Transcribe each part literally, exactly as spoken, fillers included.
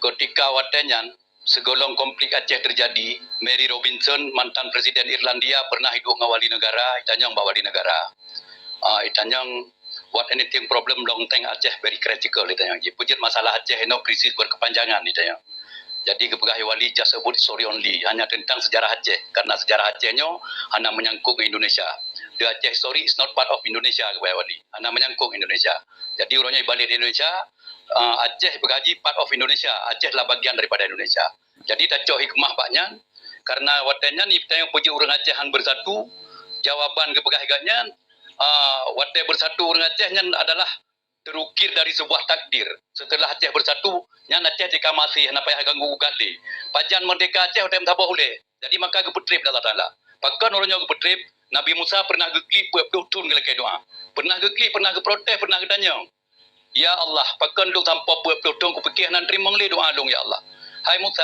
Ketika watée nyan, sigohlom konflik Aceh teujadi, Mary Robinson, mantan Presiden Irlandia, pernah iduek ngon wali negara, itanyong bak wali negara. Ah, itanyong, "What anything problem long term Aceh very critical," itanyong. Jipeujeuet masalah Aceh inoe krisis berkepanjangan, itanyong. Jadi geupeugah wali, "Just about history only," hanya tentang sejarah Aceh. Karena sejarah Aceh nyoe hana menyangkut ngon Indonesia. The Aceh story is not part of Indonesia, geupeugah wali. Hana menyangkut ngon Indonesia. Jadi uroe nyoe balik di Indonesia, ah, Aceh geupeugah jih part of Indonesia. Aceh adalah bagian daripada Indonesia. Jadi tacok hikmah bak nyan, karena watée nyan itanyong peujeuet ureuëng Aceh han bersatu, jawaban geupeugah gobnyan, ah, watée bersatu ureuëng Aceh nyan adalah terukir dari sebuah takdir. Setelah Aceh bersatu, nyan Aceh tika maséh, hana payah ganggu gugat lé. Pajan merdeka Aceh watée meusaboh ulée. Jadi maka geupeutreb lé Allah Taala. Pakon uroe nyoe geupeutreb? Nabi Musa pernah geuklik peuet ploh thon geulakée doá. Pernah geuklik, pernah geuprotes, pernah geutanyong, "Ya Allah, pakon lôn sampoe peuet ploh thon kupike hana teurimong lé doá lôn, ya Allah? Hai Musa,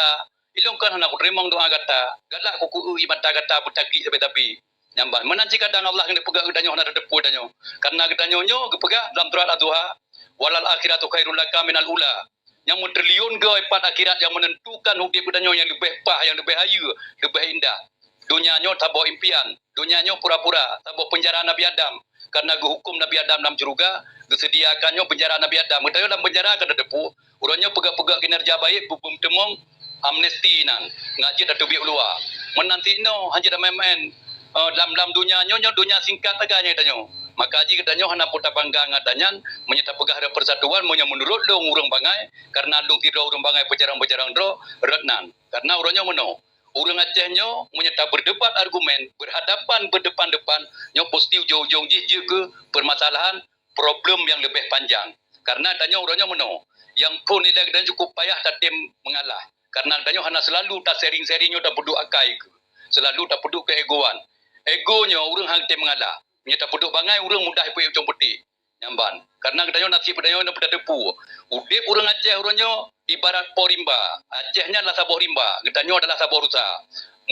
ilôn kon hana kuteurimong doá gata, galak kukeu-eu ié mata gata beutaklik sabe-sabe." Nyan ban, meunan cit kadang Allah keuneuk peugah geutanyoe hana tateupeue tanyoe. Karena geutanyoe nyoe geupeugah dalam surat Az-Zuha, "Walal akhiratu khairul laka minal ula." Nyang meutrilion goe pat akhirat nyang menentukan udeb geutanyoe nyang leubeh paih, nyang leubeh hayeue, leubeh indah. Donya nyoe saboh impian, donya nyoe pura-pura, saboh penjara Nabi Adam. Karena geuhuköm Nabi Adam lam syeuruga, geuseudiakan nyoe penjara Nabi Adam. Geutanyoe lam penjara ka tateupeue, uroe nyoe peugah-peugah kinerja baik, beupeumeuteumong, amnesti nan, ngat jeuet tateubiet u luwa. Meunan sinoe, han jeuet tamén-mén. Eh, lam, lam donya nyoe, nyoe donya singkat sagai nyoe tanyoe. Maka jih geutanyoe hana peue tabangga ngon tanyan, meunyoe tapeugah rot persatuan, meunyoe meunurot lôn ureuëng bangai, karena lôn sidroe ureuëng bangai peujarang-peujarang droe, rot nan. Karena uroe nyoe meunoe, ureuëng Aceh nyoe, meunyoe tabeurdebat argumen, berhadapan berdepan-depan, nyoe pasti ujong-ujong jih jeuet keu permasalahan problem nyang leubeh panjang. Karena tanyoe uroe nyoe meunoe, nyang phon ilée geutanyoe cukup payah tatem mengalah. Karena tanyoe hana selalu tasering-sering nyoe tapeuduek akai keu. Selalu tapeuduek keuegoan. Ego nyoe ureuëng han tem mengalah. Meunyoe tapeuduek bangai, ureuëng mudah ipeuék ujong putéh. Nyan ban. Karena geutanyoe naseb geutanyoe na peutateupeue. Udeb ureuëng Aceh uroe nyoe ibarat po rimba. Aceh nyan adalah saboh rimba. Geutanyoe adalah saboh rusa.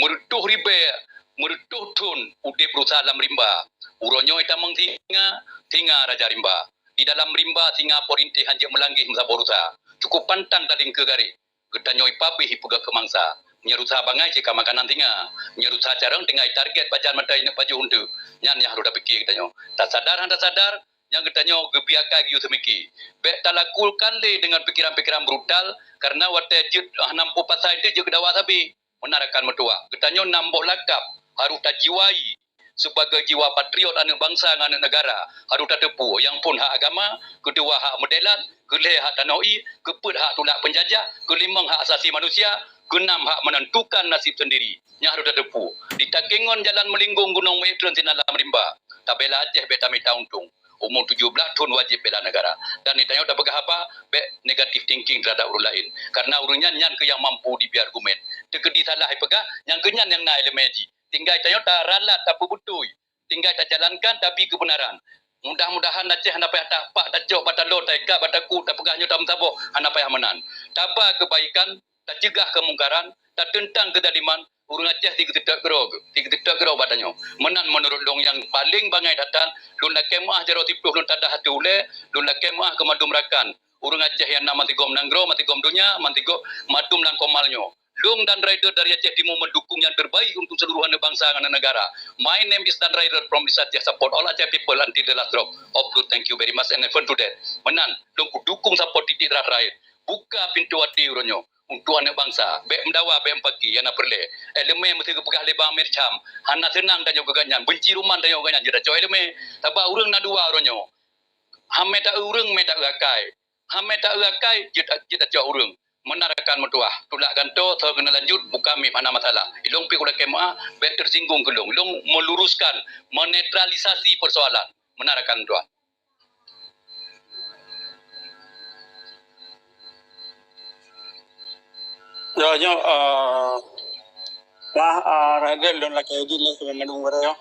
Meureutôh ribée, meureutôh thon udeb rusa lam rimba. Uroe nyoe itamong singa, singa raja rimba. Di dalam rimba singa po rintéh han jeuet meulanggeh meusaboh rusa. Cukup pantang talingkeue garéh. Geutanyoe ipabeh ipeugah keu mangsa. Meunyoe rusa bangai cit ka makanan singa. Meunyoe rusa carông tinggai target pajan mata ineuk pajoh untée. Nyan nyang harôh tapike geutanyoe. Tasadar han tasadar, nyang geutanyoe geubiakai geuyue seumiki. Bék talakukan lé deungon pikeran-pikeran brutal, karena watée jeuet, ah, nam peuet pasai teuh jeuet keu dawa sabe. Meunan rakan meutuwah, geutanyoe nam boh lakab harôh tajiwai. Sibagai jiwa patriot aneuëk bansa ngon aneuëk neugara, harôh tateupeue, nyang phon hak agama, keudua hak meudelat, keulhée hak tanoh ié, keupeuet hak tulak peunjajah, keulimong hak asasi manusia, keunam hak menentukan nasib sendiri. Nyan harôh tateupeue. Di takengon jalan meulinggong gunong meuék treun sinan lam rimba. Tabela Aceh bék tamita untông. Umu tujoh blaih thon wajéb bela neugara. Dan geutanyoe tapeugah haba, bék negative thinking terhadap ureuëng laén. Karena ureuëng nyan, nyan kheueh nyang mampu jibi argumen. Teukeudi salah ipeugah, nyang kheueh nyan nyang na iéleumé jih. Tinggai tanyoe taralat, tapeubeutôi. Tinggai tajalankan, tabi keubeunaran. Mudah-mudahan Aceh hana payah tapak, tacok, batalo, taikat, bataku, tapeugah nyoe tameusaboh, hana payah meunan. Taba keubaikan, taceugah keumungkaran, tateuntang keuzaliman, ureuëng Aceh sigeuteutot keudroe, sigeuteutot keudroe bak tanyoe. Meunan meunurot lôn nyang paleng bangai that-that, lôn lakée meuáh jaroe siploh lôn tadah ateueh ulée, lôn lakée meuáh keu mandum rakan. Ureuëng Aceh nyang na masigom nanggroe, masigom donya, masigom mandum lam komal nyoe. Lôn dan rider dari Aceh Timur mendukung yang terbaik untuk seluruh aneuk bangsa ngon aneuk negara. My name is Dan Rider from East Aceh. Support all Aceh people until the last drop of blood. Thank you very much and have fun today. Meunan, lôn kudukung support titik darah terakhir. Buka pintoe até uroe nyoe untuk aneuk bangsa. Bék meudawa, bék meupaki, nyang na peureulée. Iéleumé meusé geupeugah lé Bang Amir Cham. Hana seunang tanyoe keu gobnyan. Benci ruman tanyoe keu gobnyan. Jeuet tacok iéleumé. Sabab ureuëng na dua uroe nyoe. Han mé ta-eu ureuëng, mé ta-eu akai. Han mé ta-eu akai, jeuet, jeuet tacok ureuëng. Meunan rakan meutuwah, tulak gantoe, soe keuneuk lanjut, buka miet hana masalah. Ilôn pih kulakée meuáh, bék teusinggung keu lôn. Lôn meluruskan, menetralisasi persoalan. Meunan rakan meutuwah. Ya, nyoe, eh, nah, eh, Raden lôn lakée izin lé keu mandum gurée, ya.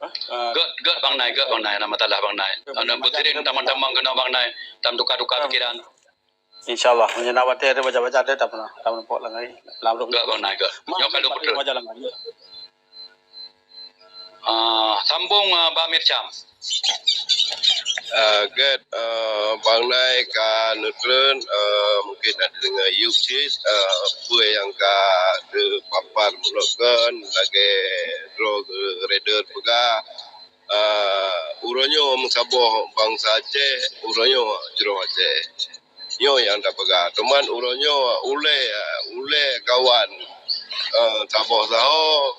Eh, eh, Gét, gét Bang Nai, gét Bang Nai, hana masalah Bang Nai. Gét, Bang Nai. Aneuk putri tamong-tamong keunoe Bang Nai, tam tuka-tuka pikiran. Insya Allah, meunyoe na watée ada baca-baca ada, tak pernah, tak pernah pok lagi. Lam Gét Bang Nai, gét. Nyoe ka lôn putri. Baca lagi. Ah, sambung, ah, Bang Amir Cham. Ah, gèt, ah, Bang Nai ka neutreun, ah, mungken na deungoe yub cit, ah, peue nyang ka teupapar meunurot kön lagèe droe geuh raider peugah, ah, uroe nyoe meusaboh bansa Aceh, uroe nyoe jroh Aceh. Nyoe nyang tapeugah. Teuma uroe nyoe ulèe, ulèe kawan, eh, saboh saho,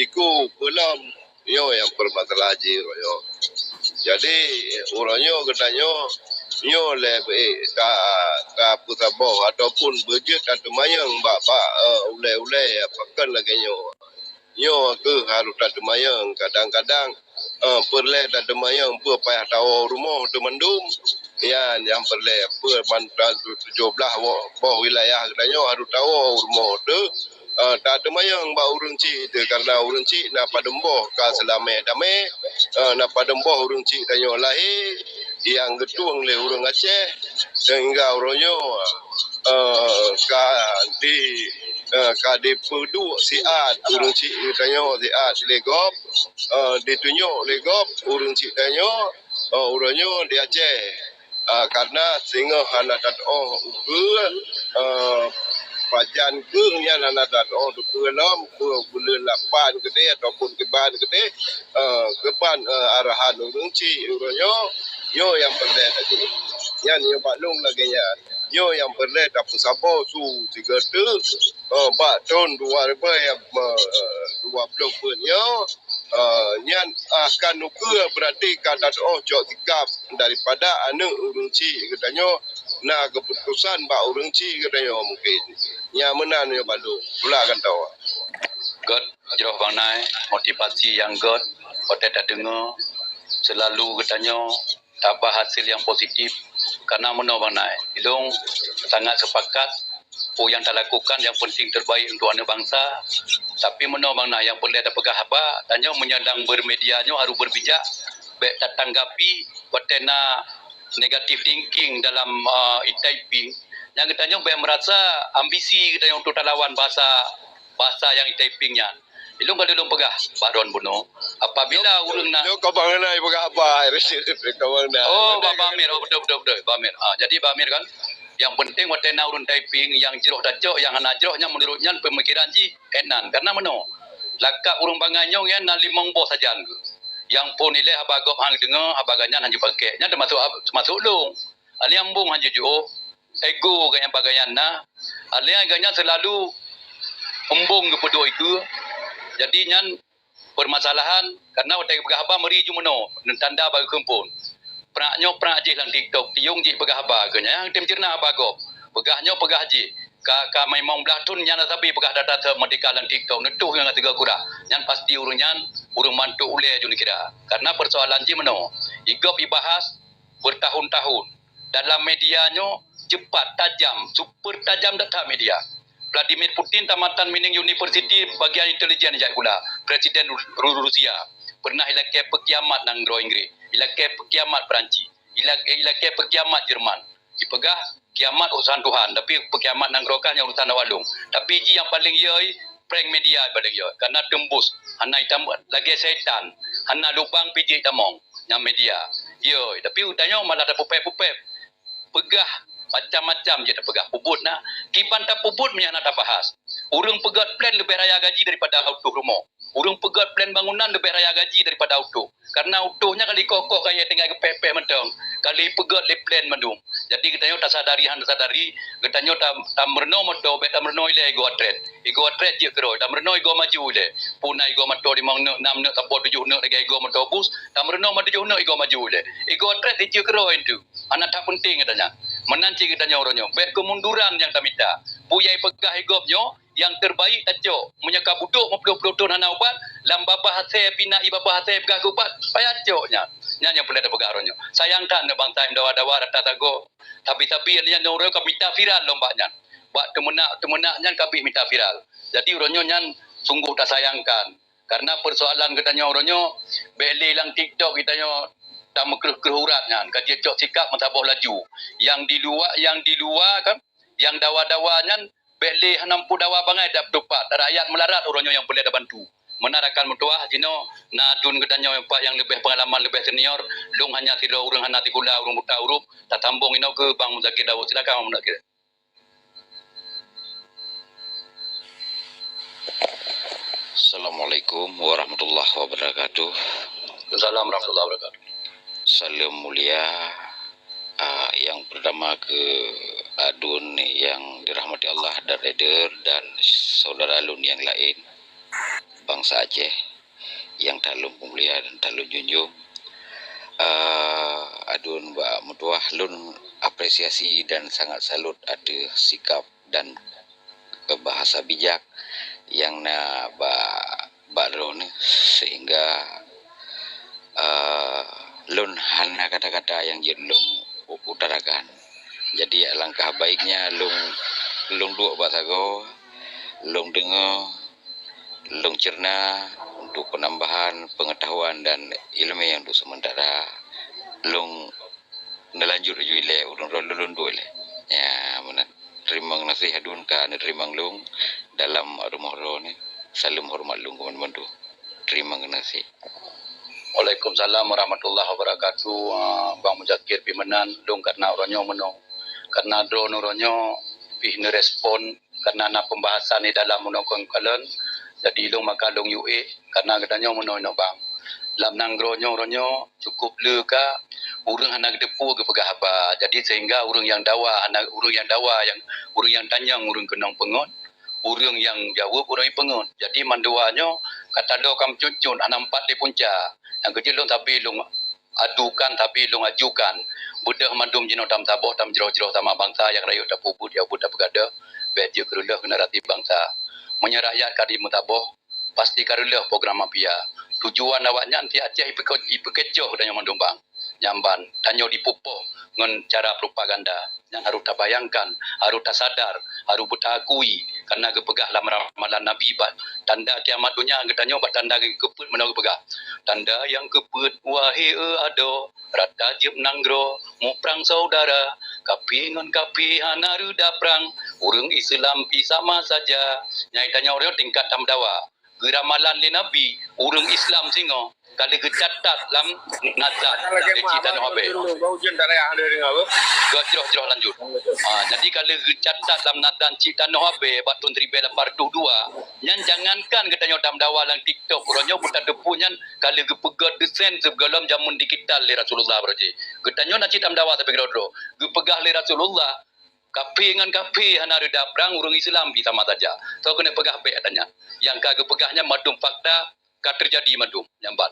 iku peulom, nyoe nyang peumasalah jih uroe nyoe. Jadi, uroe nyoe geutanyoe, nyoe lé beuék ta, tapeusaboh ataupun beujeuet tateumanyong bak, bak, eh, ulèe-ulèe pakön lagèe nyoe. Nyoe kheueh harôh tateumanyong, kadang-kadang, eh, peureulèe tateumanyong peue payah tawoe rumoh teuh mandum. Nyan nyang peureulèe, peue mantong tujoh blah boh, boh wilayah geutanyoe harôh tawoe rumoh teuh, eh, tateumanyong bak ureueng chik teuh, kareuna ureueng chik na padum boh ka seulamé damé, eh, na padum boh ureueng chik tanyoe lahé nyang geutueng lé ureueng Aceh, sehingga uroe nyoe, eh, ka di, eh, ka dipeuduek siat ureueng chik geutanyoe siat lé gob, eh, ditunyok lé gob ureueng chik tanyoe, eh, uroe nyoe di Aceh. Eh, kareuna singoh hana tateuoh ukeue, eh, pajan kheueh nyan hana tateuoh ukeue lom, peue buleuen lapan keudeh ataupun kiban keudeh, eh, kiban, eh, arahan ureueng chik uroe nyoe, nyoe nyang peureulèe tadi. Nyan nyoe bak lôn lagèe nyan. Nyoe nyang peureulèe tapeusaboh su sigoe teuk, eh, bak thôn dua ribèe, eh, dua ploh peuet nyoe, eh, nyan akan ukeue beurati ka tateuoh cok sikap daripada aneuk ureueng chik geutanyoe na keuputosan bak ureueng chik geutanyoe mungken. Nyan meunan nyoe bak lôn. Pula gantoe. Gèt jroh Bang Nai, motivasi nyang gèt, watèe tadeungoe seulalu geutanyoe tabah hasil nyang positif. Kareuna meunoe Bang Nai, ilôn sangat seupakat peue nyang talakukan nyang peunteng teubaik untuk aneuk bansa. Tapi meunoe Bang Nai, nyang peureulèe tapeugah haba, tanyoe meunyoe dang bermedia nyoe harôh berbijak, bèk tatanggapi watèe na negative thinking dalam, ah, e-typing. Nyang geutanyoe bèk meurasa ambisi geutanyoe untuk talawan bahasa, bahasa nyang e-typing nyan. Ilôn ka lôn peugah bak droen bunoe, apabila ureueng na... Nyoe ka Bang Nai peugah haba, ka Bang Nai. Oh, Bang, Bang Amir. Oh, beutôi, beutôi, beutôi, Bang Amir. Ah, jadi Bang Amir kan, nyang peunteng watèe na ureueng typing nyang jroh tacok, nyang hana jroh nyan meunurot nyan peumikiran jih èk nan. Kareuna meunoe, lakap ureueng bangai nyoe nyan na limong boh sajan geuh. Nyang phôn ilèe haba gob han geudeungoe, haba gobnyan han jipakék. Nyan teumasok, teumasok lôn. Alèh nyang embong han jijiôh, ego gobnyan bak gobnyan na. Alèh nyan gobnyan seulalu embong geupeuduek ikeue. Jadi nyan peumasalahan, kareuna watèe geupeugah haba meuri ju meunoe, neutanda bak geukheun phôn. Prak nyoe prak jih lam TikTok, tiong jih peugah haba, gobnyan nyang tem ceureunak haba gob. Peugah nyoe peugah jih. Ka, ka limong blah thôn nyan sabe peugah data seumeurdeka lam TikTok, neutuh ngon sigoe kurah. Nyan pasti ureueng nyan, ureueng mantuk ulèe ju neukira. Kareuna peusoalan jih meunoe, igob ibahas, bertahun-tahun. Dalam media nyoe cepat, tajam, super tajam that-that media. Vladimir Putin tamatan München University bagian intelijen jak sikula, Presiden Ru-, Ru-, Rusia. Pernah ilakèe peukiamat nanggroe Inggris, ilakèe peukiamat Perancis, ila-, ilakèe peukiamat Jerman. Ipeugah kiamat urusan Tuhan, tapi peukiamat nanggroe kah nyan urusan awak lôn. Tapi jih nyang paleng yoi, prank media paleng yoi. Kareuna teumbus, hana itam lagèe syetan, hana lubang pih jeuet itamong. Nyang media. Yoi, tapi tanyoe malah tapupèp-pupèp. Peugah macam-macam jeuet tapeugah. Peubuet na. Kiban tapeubuet meunyo hana tabahas. Ureueng peugöt plan leubeh raya gaji daripada utôh rumoh. Ureueng peugöt plan bangunan leubeh raya gaji daripada utôh. Kareuna utôh nyan ka likoh-koh kayèe tinggai geupéh-péh mantong. Ka lheueh peugöt lé plan mandum. Jadi geutanyoe tasadari han tasadari, geutanyoe ta-, tameurunoe moto, bèk tameurunoe ilèe igoe atlet. Igoe atlet jeuet keudroe, tameurunoe igoe maju ilèe. Peue na igoe moto limong neuk, nam neuk, sampoe tujoh neuk lagèe igoe moto bus, tameurunoe maju tujoh neuk igoe maju ilèe. Igoe atlet jeuet keudroe entu. Hana that peunteng gata nyan. Meunan cit geutanyoe uroe nyoe, bèk kemunduran nyang tamita. Peue nyang ipeugah igob nyoe, nyang terbaik tacok. Meunyoe ka budok meuploh-ploh thon hana ubat, lam babah asèe pih na ié babah asèe peugah keu ubat, payah cok nyan. Nyan nyang peureulèe tapeugah uroe nyoe. Sayang that nyoe bansa meudawa-dawa rata sagoe. Tapi-tapi nyan uroe nyoe ka mita viral lom bak nyan. Bak teumeunak-teumeunak nyan ka abéh mita viral. Jadi uroe nyoe nyan sunggoh tasayangkan. Kareuna peusoalan geutanyoe uroe nyoe, bèk lé lam TikTok geutanyoe tameukreueh-kreueh urat nyan, ka jeuet cok sikap meusaboh laju. Nyang di luwa, nyang di luwa kan, nyang dawa-dawa nyan, bèk lé hana muphom dawa bangai that teupat. Rakyat meularat uroe nyoe nyang peureulèe tabantu. Meunan rakan meutuah, jinoe na aduen geutanyoe pat nyang leubeh peungalaman, leubeh senior, lôn hanya sidroe ureuëng hana sikula, ureuëng buta huruf, tasambong inoe keu Bang Muzakir Daud. Silakan Bang Muzakir. Assalamualaikum warahmatullahi wabarakatuh. Assalamualaikum warahmatullahi wabarakatuh. Salam mulia, ah, yang pertama ke aduen yang dirahmati Allah dan Raider dan saudara lôn yang lain, bangsa Aceh yang that lôn peumulia dan that lôn junjung. Ah, aduen bak meutuah, lôn apresiasi dan sangat salut ateueh sikap dan bahasa bijak nyang na bak, bak droeneuh, sehingga, eh, lôn hana kata-kata nyang jeuet lôn u-, utarakan. Jadi, alangkah baiknya lôn, lôn duek bak sagoe, lôn deungoe, lôn cerna untuk penambahan pengetahuan dan ilmu nyang untuk sementara lôn neulanjut laju ilée ureuëng droe lôn duek ilée. Ya, meunan. Terima kasih aduen ka neuteurimong lôn dalam rumoh droeneuh. Saleuem horeumat lôn keu mandum. Terima kasih. Waalaikumsalam warahmatullahi wabarakatuh. Ah, Bang Muzakir pih meunan, lôn karena uroe nyoe meunoe. Karena droeneuh uroe nyoe pih neurespon karena na pembahasan di dalam undang-undang kalon, jadi lôn maka lôn yue karena geutanyoe meunoe inoe bang. Lam nanggroe nyoe uroe nyoe cukup le ka ureuëng hana geuteupeue geupeugah haba. Jadi sehingga ureuëng nyang dawa hana, ureuëng nyang dawa nyang, ureuëng nyang tanyong ureuëng keunong peungon, ureuëng nyang jaweueb ureuëng peungon. Jadi mandua nyoe ka talo ka meucuncut hana meupat di punca. Nyang keujeuet lôn sabe lôn adukan, sabe lôn ajukan. Beudôh mandum jinoe tameusaboh, tameujeroh-jeroh sama bangsa nyang rayeuk tapeubuet, nyang buet tapeugadôh, bék jeuet keu reuloh generasi bangsa. Meunyoe rakyat ka dimeusaboh, pasti ka reuloh program mafia. Tujuan awaknyan si Aceh ipeuke-, ipeukecoh geutanyoe mandum bang. Nyang ban, tanyoe dipeupoh ngon cara propaganda. Nyan harôh tabayangkan, harôh tasadar, harôh beutaakui, karena geupeugah lam ramalan Nabi bak tanda kiamat donya geutanyoe bak tanda nyang keupeuet meunoe geupeugah. Tanda nyang keupeuet, wahé e adoe, rata jieb nanggroe, muprang syedara, kaphé ngon kaphé hana reuda prang, ureuëng Islam pih sama saja. Nyang tanyoe tingkat tameudawa. Geuramalan lé Nabi, ureuëng Islam singoh ka lheueh geucatat lam nazan di cik tanoh abée. Geuh jroh-jroh lanjut. Ha, jadi ka lheueh geucatat lam nazan cik tanoh abée bak thon siribée lapan ratus dua, nyan jangankan geutanyoe tameudawa lam TikTok, uroe nyoe beutateupeue nyan ka lheueh geupeugét desain sigohlom jameun digital lé Rasulullah beurati. Geutanyoe na cit tameudawa sabe keudroe-droe. Geupeugah lé Rasulullah, kaphé ngon kaphé hana reuda prang, ureuëng Islam pih sama saja. Soe keuneuk peugah bék ata nyan. Nyang ka geupeugah nyan mandum fakta ka teujadi mandum nyang ban.